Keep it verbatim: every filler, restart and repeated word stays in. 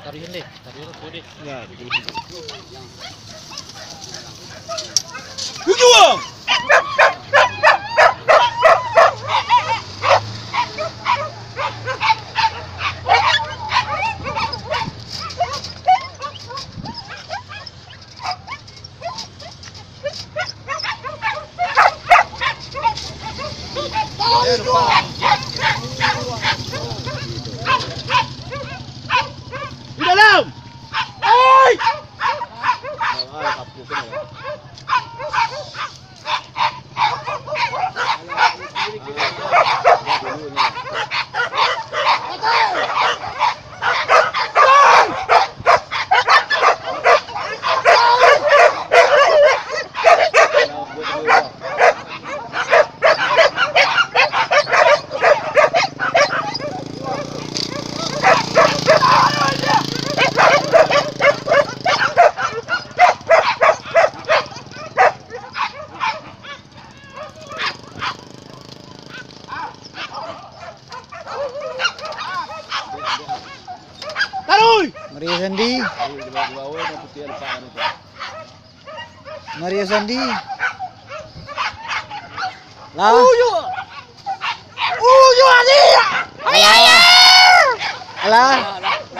Taruhin deh, taruhin dulu deh. Di dalam! Oi! Taruih! Mario Sandi. Mario Sandi. Lah. Uyo. Uyo, Adi. Alah. Alah.